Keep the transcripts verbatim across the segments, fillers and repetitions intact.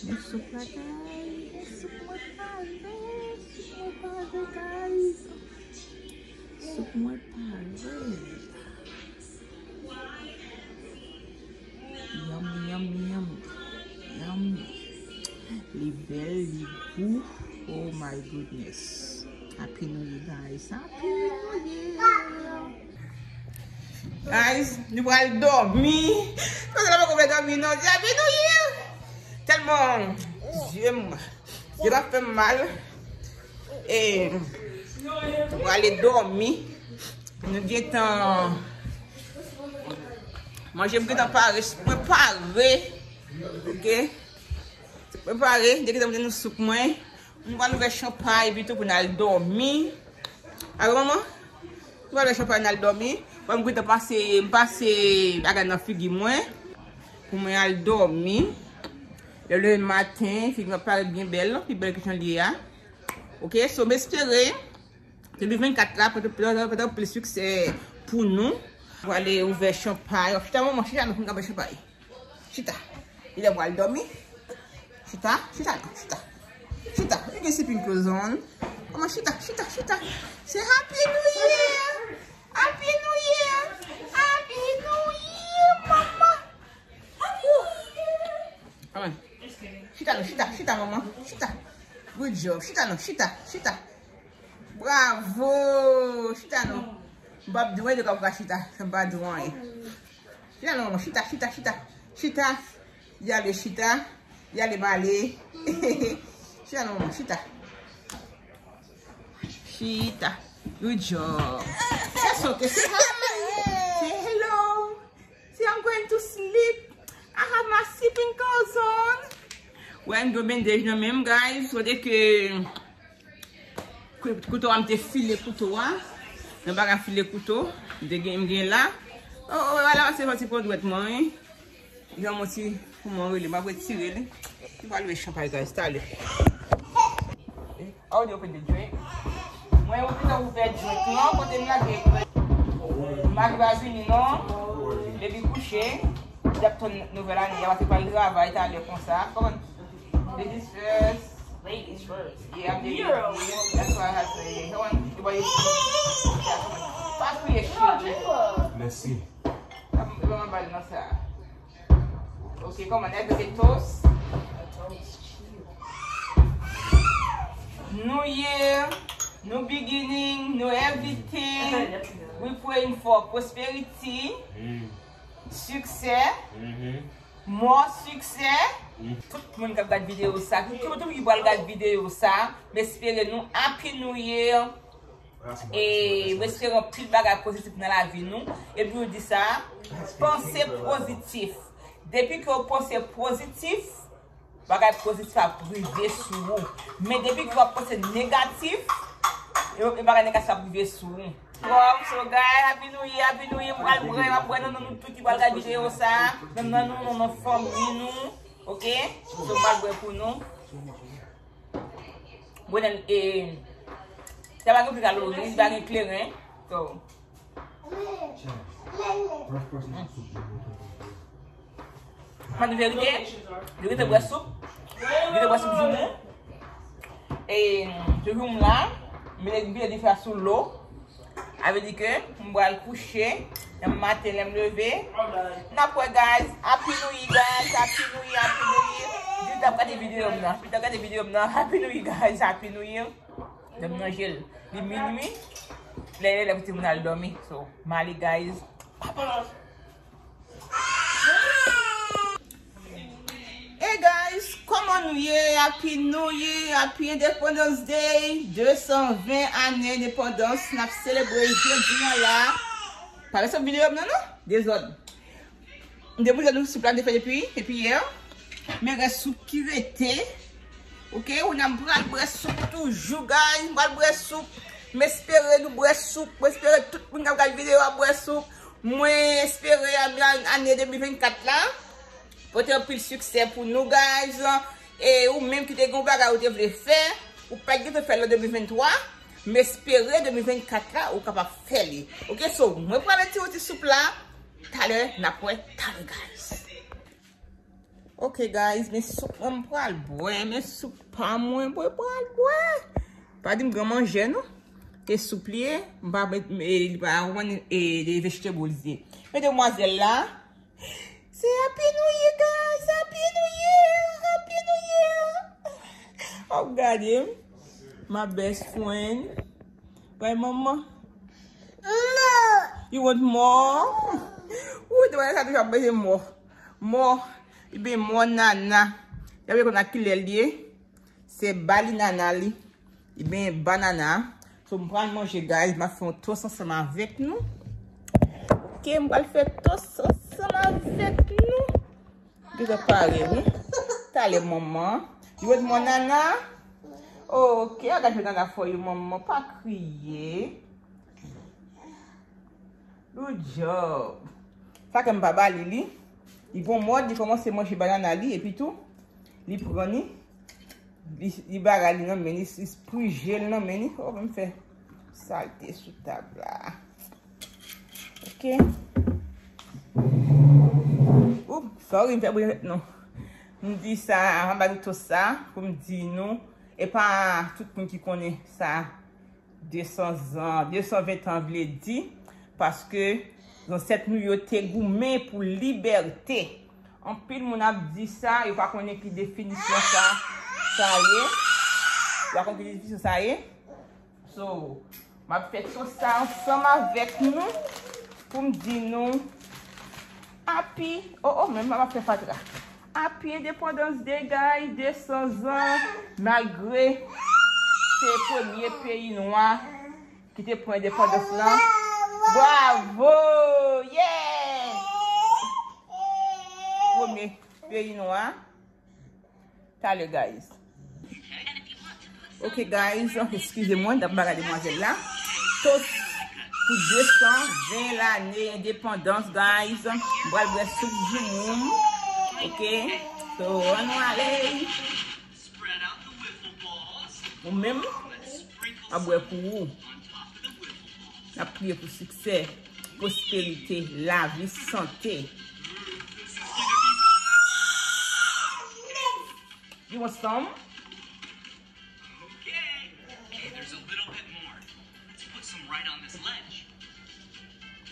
Men soup la, guys. Soup mwen pare. Soup mwen pare, guys. Soup mwen pare. Yum, yum, yum. Yum. Li bèl, li gou. Oh my goodness. Happy New Year, guys. Happy New Year. Guys, nou pral dòmi. Paske la poko vle dòmi non. Di Happy New Year. Tèlman je m, je pa fè m mal. E nou prale dòmi. Nou gentan manje, m gentan pare, prepare. Ok. Prepare, m te gentan mete nan soup mwen. M pral ouvè chanpay epi tou pou n al dòmi. Alò manman, m pral ouvè chanpay n al dòmi. Bon, m gentan pase, m pase bagay nan figi mwen pou mwen al dòmi. Lè leve maten, figi mwen ap parèt byen bèl, pi bèl ke jan l ye a. Ok, so m espere de mil vennkat la pote, pote, pote plis siksè pou nou. M prale ouvè chanpay. Chita manman, chita nou pou n ka bwè chanpay. Chita. Li lè pral dòmi. Chita, chita non, chita. Chita. You can sleeping clothes on. Kòman chita, chita, chita. Say Happy New Year. Happy New Year. Happy New Year, mama. Kòman? Chita non, chita, chita manman. Chita. Good job. Chita non, chita, chita. Bravo. Chita non. M p ap di w anyen, ou ka chita. M pa di w anyen. Chita non, manman. Chita, chita, chita. Chita. Y ale chita. Y ale m ale. Chita non, manman. Chita. Chita. Good job. That's okay. Say hi. Say hello. Say I'm going to sleep. I have my sleeping clothes on. Wè, m gen bendej nan men m, guys. Kote ke Kou-, kouto a, m te file kouto a. Nan bagay file kouto, m te gen, m gen la. Oh, oh, ala, se yon ti pran dwèt mwen, wi. Jan mwen ti, kòman rele, m ap retire li. M pral lwe chanpay, guys, talè. How do you open the drink? Mwen, ou gentan ouvè drink lan, kote m lage? M pa vini non. Baby kouche. Y ap tann nouvèl ane, y ap pral travay talè konsa. Kòman? Ladies first. Ladies first. Yeah, I'm the lady. That's why I have to, yeah. Come on, you boy. Yeah, come on. Pa kriye, cheri. Mèsi. Ban mwen bal nan sa. Ok, come on, let's make a toast. New year, new beginning, new everything. We praying for prosperity. Siksè. Mò siksè. Tout moun k ap gad videyo sa, tout, tout, tout moun ki pral gad videyo sa, m espere nou Happy New Year. E m espere anpil bagay pozitif nan lavi nou. E pou nou di sa, panse pozitif. Depi ke w panse pozitif, bagay pozitif ap rive sou ou. Men depi ke w ap panse negatif, e, e bagay negatif ap rive sou ou. Bon, so guys, Happy New Year, Happy New Year, m pral bwè, m ap bwè nan non nou tout ki pral gad videyo sa, nan non nou, nan non fanmi nou, ok? So, m pral bwè pou nou. Bwè nan, e, sa pa gen pli kalori, li pa gen kleren, so. Mande verite, li rete bwè soup. Li rete bwè soup joumou. E joumou la, m vin dife a sou lo. Sa vle di ke m pral kouche. Demen maten, lè m leve, n ap wè, guys. Happy New Year, guys. Happy New Year, Happy New Year. Jis ap gade videyo m nan. Jis ap gade videyo m nan. Happy New Year, guys. Happy New Year. Demen nan je l. Li minui. Lè, lè, lè pou timoun al dòmi. So, m ale, guys. Bye bye. Hey guys, kòman nou ye? Happy New Year, Happy Independence Day, de san ven ane endepandans n ap selebre jodi a la. Pa rete videyo m nan non, dezòd. M te montre nou soup la m te fè depi, depi yè. Men rès soup ki rete. Ok, ou nan m pral bwè soup toujou, guys. M pral bwè soup. M espere nou bwè soup. M espere tout moun k ap gad videyo a bwè soup. Mwen espere ane, ane de mil vennkat la pote anpil siksè pou nou, guys. E ou menm ki te gen yon bagay ou te vle fè, ou pa t gentan fè l an de mil venntwa, m espere de mil vennkat la ou kapab fè li. Ok, so, mwen pral retire ti soup la. Talè, n ap wè talè, guys. Ok, guys, men soup mwen m pral bwè, men soup pa mwen mwen pral bwè. Pa di m gran manjè, non. E soup li ye, m pa met, e, li pa konn, e, de vegetables ye. Men demwazèl la, se Happy New Year, guys, Happy New Year, Happy New Year. W ap gade m. My best friend. Bay manman. You want more? Ou te wè sa toujou ap manje mò. Mò. Ebyen mò nana. Y ap konn ak kilè l ye. Se ba li nana li. Ebyen ba nana. So m pral manje, guys. M ap fè yon toast ansanm avèk nou. Ok, m pral fè toast ansanm avèk nou. Gentan pare, wi. Talè manman. You want more nana? Ok, I got your nana for you, manman. Pa kriye. Good job. Sa ke m pa ba li, li. Li pran mòd, li kòmanse manje banana li, epi tou, li pran li. Li, li bagay li nan men li, li sprije l nan men li. Oh, m fè salte sou tab la. Ok. Oup, sorry, m fè bouyon tèt nou. M di sa, anba nou tout sa, pou m di nou, e pa tout moun ki konnen sa. De san zan, de san ven tan vle di, paske zansèt nou yo te goumen pou libète. Anpil moun ap di sa, yo pa konnen ki definisyon sa, sa ye. Yo pa konnen ki definisyon sa ye. So, m ap fè tout sa ansanm avèk nou pou m di nou Happy, oh, oh, men m ap fè fatra. Happy Independence Day, guys, de san zan, malgre se premye peyi nwa ki te pran endepandans lan. Bravo! Yeah! Premye peyi nwa. Talè, guys. Ok, guys, eskize mwen, m ap bagay demwazèl la. Toast pou de san ven lane endepandans, guys. M pral bwè soup joumou. Ok? So, ann ale. Ou menm, m ap bwè pou ou. N ap priye pou siksè, pwosperite, lavi, sante. You want some?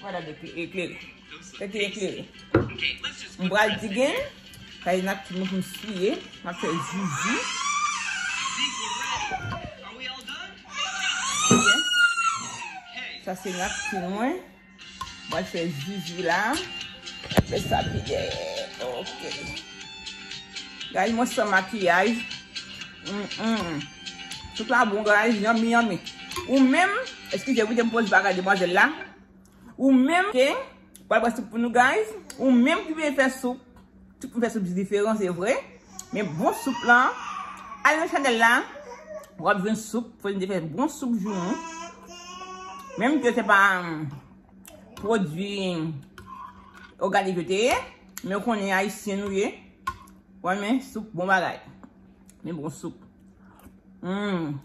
Vwala, de pli eklere. Tèt li eklere. M pral digen. Kay napkin mwen pou m siye. M ap fè zizi. Ok. Sa se napkin mwen. M pral fè zizi la. Fè sa pi dèyè. Ok. Guys, mwen san makiyaj. Mm, mm. Tout la bon, guys. Yummy, yummy. Ou menm, eskize, wi, m poze bagay demwazèl la. Ou menm, ok? Pral pran soup pou nou, guys. Ou menm ki vle fè soup. Tout moun fè soup diferan, se vre. Men bon soup lan, al nan chanèl la, w ap jwenn soup. Fò nou te fè bon soup joumou. Menm ke se pa, mm, pwodui òganik yo te ye, men w konnen ayisyen nou ye. W ap men soup, bon bagay. Men bon soup. Mm.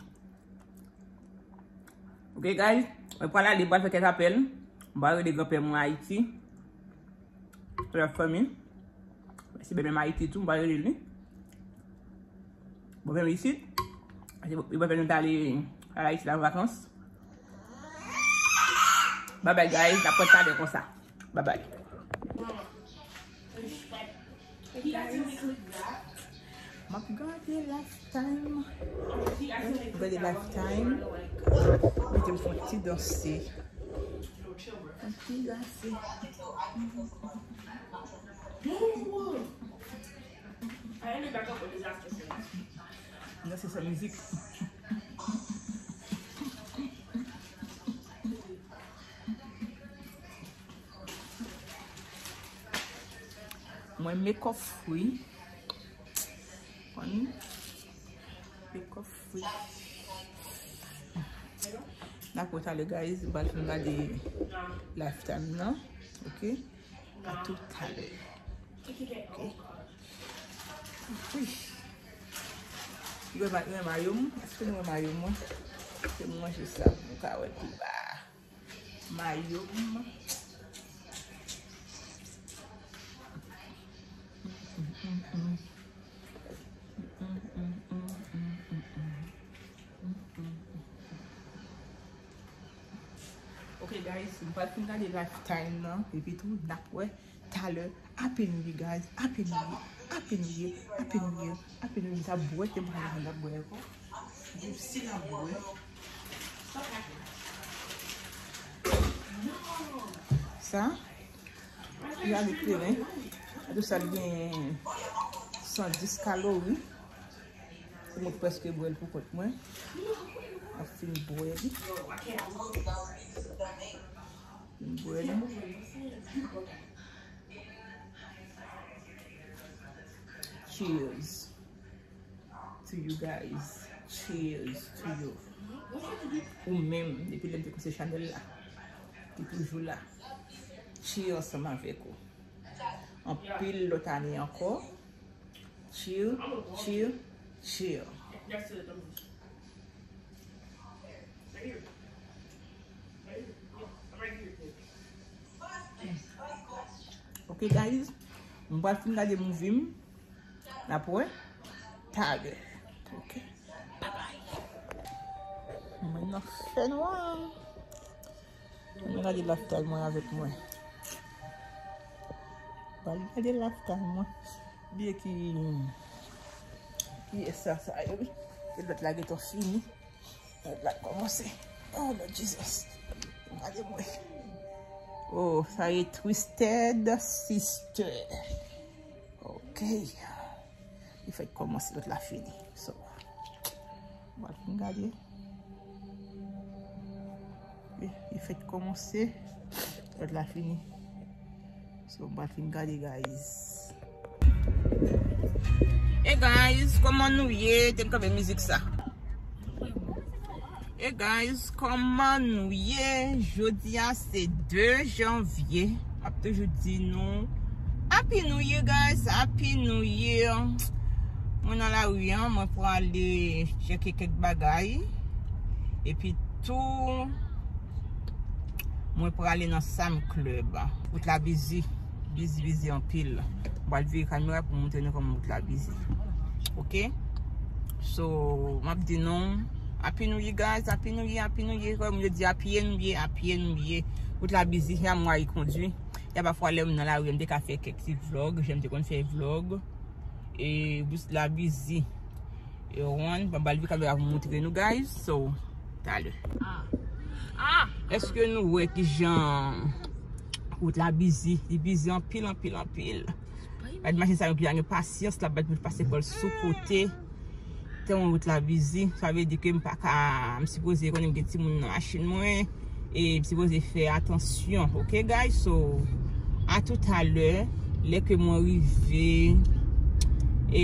Ok, guys, mwen pral ale, mwen pral fè kèk apèl. Mwen pral rele granpè mwen Ayiti. Tout la fanmi. Se bèbè m Ayiti tou, mwen pral rele li. Bon, fè m isit. Li pral fè nou t ale al Ayiti la an vakans. Bye bye, guys. N ap pran talè konsa. Bye bye. M ap gade Lifetime. M ap gade Lifetime. Mete m fè yon ti danse. Yon ti danse. Danse san mizik. Mwen make up free. Konn make up free. Dakò, talè, guys, m pral fin gade Lifetime nan. Ok? A tout talè. Ok. Wi. Yo wè ma-, yo wè mayo m? Èske nou wè mayo m? Se mwen, se sa. Nou ka wè pi ba. Mayo m. Guys, m pral fin gade Lifetime nan, epi tou n ap wè talè. Happy New Year, guys. Happy New Year. Happy New Year. Happy New Year. Happy New Year. M ta bwè, te m pa t ap bwè ankò. Dim si n ap bwè. Sa, li ale kleren. Tou sa l gen san dis kalori. Se mwen k prèske bwè l pou kont mwen. M ap fin bwè li. Fin bwè li. Cheers to you guys. Cheers to you. Ou menm, depi lè m te kòmanse chanèl la, ki toujou la. Cheers ansanm avèk ou. Anpil lòt ane ankò. Cheers, cheers, cheers. Ok, guys. M pral fin gade movie m. N ap wè talè. Ok. Bye bye. Mwen nan fè nwa. Ann gade Lifetime mwen avèk mwen. Ann gade Lifetime mwen. Byen ki, ki sa, sa yo, wi. E lòt la gentan fini. Lòt la kòmanse. Oh, Lord Jesus. Gade mwen. Oh, sa e Twisted Sister. Ok. Li fèk kòmanse, lòt la fini. So, m ap fin gade. Li, li fèk kòmanse, lòt la fini. So, m ap fin gade, guys. Hey guys, kòman nou ye? Te m kanpe mizik sa. Hey guys, kòman nou ye? Jodi a se de janvye. M ap toujou di nou Happy New Year, guys. Happy New Year. Mwen nan lari an, mwen prale tcheke kèk bagay. Epi tou, mwen prale nan Sam Club. Wout la bizi. Bizi, bizi anpil. Mwen pral vire kamera pou montre nou kòman wout la bizi. Ok? So, m ap di nou, Happy New Year, guys. Happy New Year, Happy New Year. Kòm yo di, Happy New Year, Happy New Year. Wout la bizi, se a mwen ki kondui. Y a pafwa lè m nan lari, m te ka fè kèk ti vlog, jan m te konn fè vlog. E, wout la bizi. E, w konprann, m pral vire kamera pou montre nou, guys. So, talè. Èske nou wè kijan wout la bizi? Li bizi anpil, anpil, anpil. Gade machin sa yo ki pa gen pasyans, l ap bat pou l pase kò l sou kote. Tèlman wout la bizi, sa vle di ke m pa ka, m sipoze konnen m gen timoun nan machin mwen, e m sipoze fè atansyon, ok, guys? So, a toutalè, lè ke mwen rive, e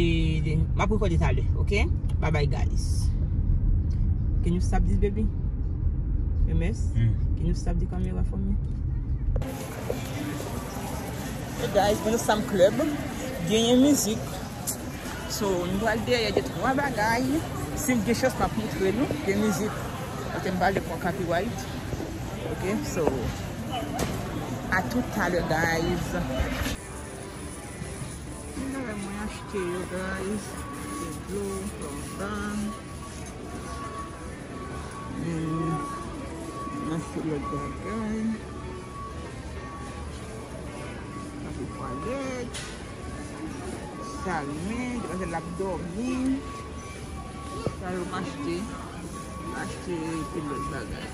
m ap rekòde talè, ok? Bye bye, guys. Can you stop this, baby? Emes? Can you stop the camera for me? Hey guys, mwen nan Sam Club. Genyen mizik. So, nou pral dèyè de twa bagay. Si m gen chans, m ap montre nou. Gen mizik. Kote m pale pou copyright. Ok, so, a tout talè, guys. Bagay mwen achte yo, guys. Se dlo, lonbam. Hmm, m achte lòt bagay. Papye twalèt. Salmen, demwazèl la ap dòmi. Sa yo m achte. M achte epi lòt bagay.